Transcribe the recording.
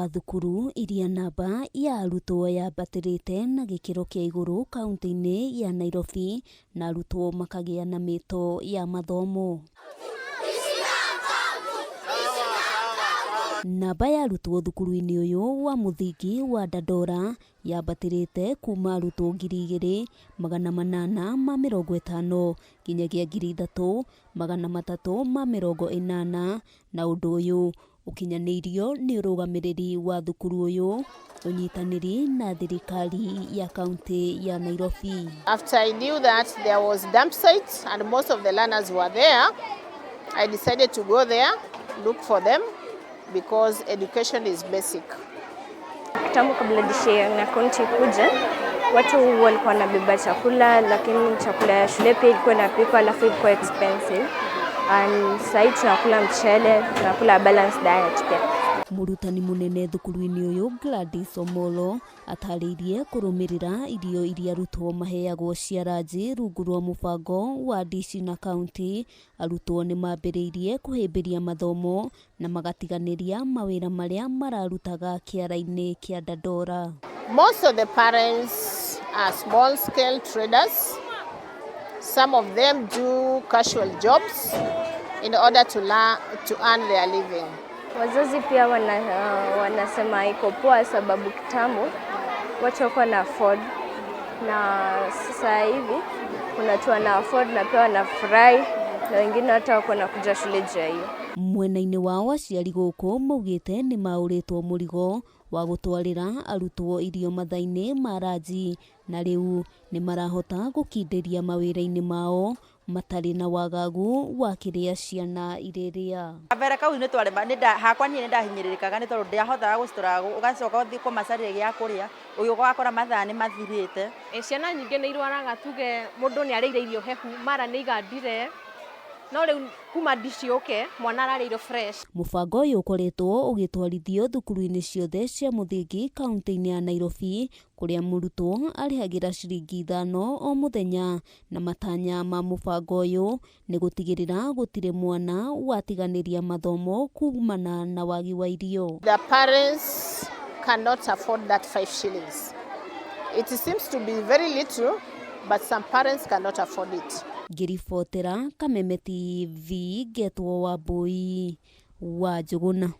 wa thukuru iria namba ya arutwo yambatĩrĩte na gĩkĩro kĩa igũrũ kaunti-inĩ ya Nairobi na arutwo makagĩa na mĩto ya mathomo. Namba ya arutwo thukuru-inĩ ũyũ wa mũthingi wa Dandora yambatĩrĩte kuma arutwo 2850 nginyagia 3380 na ũndũ ũyũ ũkinyanĩirio nĩ ũrũgamĩrĩri wa thukuru ũyũ ũnyitanĩri na thirikari ya kaunti ya Nairobi. After I knew that there was dump sites and most of the learners were there, I decided to go there, look for them because education is basic. Kitambo kabla Dishi na kaunti kuja, watu walikuwa wanabeba chakula, lakini chakula ya shule pia ilikuwa inapikwa, alafu ilikuwa expensive. And sahii tunakula mchele, tunakula balanced diet pia. Mũrutani mũnene thukuru-inĩ ũyũ Gladys Omolo atarĩirie kũrũmĩrĩra irio iria arutwo maheagwo cia ranji rungu rwa mũbango wa Dishi na kaunti. Arutwo nĩ mambĩrĩirie kũhĩmbĩria mathomo na magatiganĩria mawĩra marĩa mararutaga kĩara-inĩ kĩa Dandora. Most of the parents are small scale traders. Some of them do casual jobs in order to learn, to earn their living. Wazazi pia wanasema iko poa sababu kitambo watu walikuwa na afford, na sasa hivi kuna watu wana afford na pia wanafurahi, na wengine hata wako nakuja shule juu ya hiyo. Mwena-inĩ wao aciari gũkũ maugĩte nĩ maũrĩtwo mũrigo wa gũtwarĩra arutwo irio mathaa-inĩ ma ranji na rĩu nĩ marahota gũkindĩria mawĩra-inĩ mao matarĩ na wagagu wa kĩrĩa ciana irĩrĩa. Kabere kau nĩ twarema nĩ hakwa niĩ nĩ ndahinyĩrĩrĩkaga nĩ tondũ ndiahotaga gũcitora ũgacoka ũthiĩ kũmacarĩria gĩa kũrĩa ũgĩũka ũgakora mathaa nĩ mathirĩte. Ciana nyingĩ nĩ irwaraga, tuge mũndũ nĩ arĩire irio hehu mara nĩ igandire, no rĩu kuma Dishi yũke mwana ararĩa irio fresh. Mũbango ũyũ ũkoretwo ũgĩtwarithio thukuru-inĩ ciothe cia mũthingi kaunti-inĩ ya Nairobi kũrĩa mũrutwo arĩhagĩra ciringi 5 o mũthenya na matanya ma mũbango ũyũ nĩ gũtigĩrĩra gũtirĩ mwana watiganĩria mathomo kumana na wagi wa irio. The parents cannot afford that 5 shillings. It seems to be very little, but some parents cannot afford it. Ngĩribotera Kameme TV ngetwo Wambui wa Njũgũna.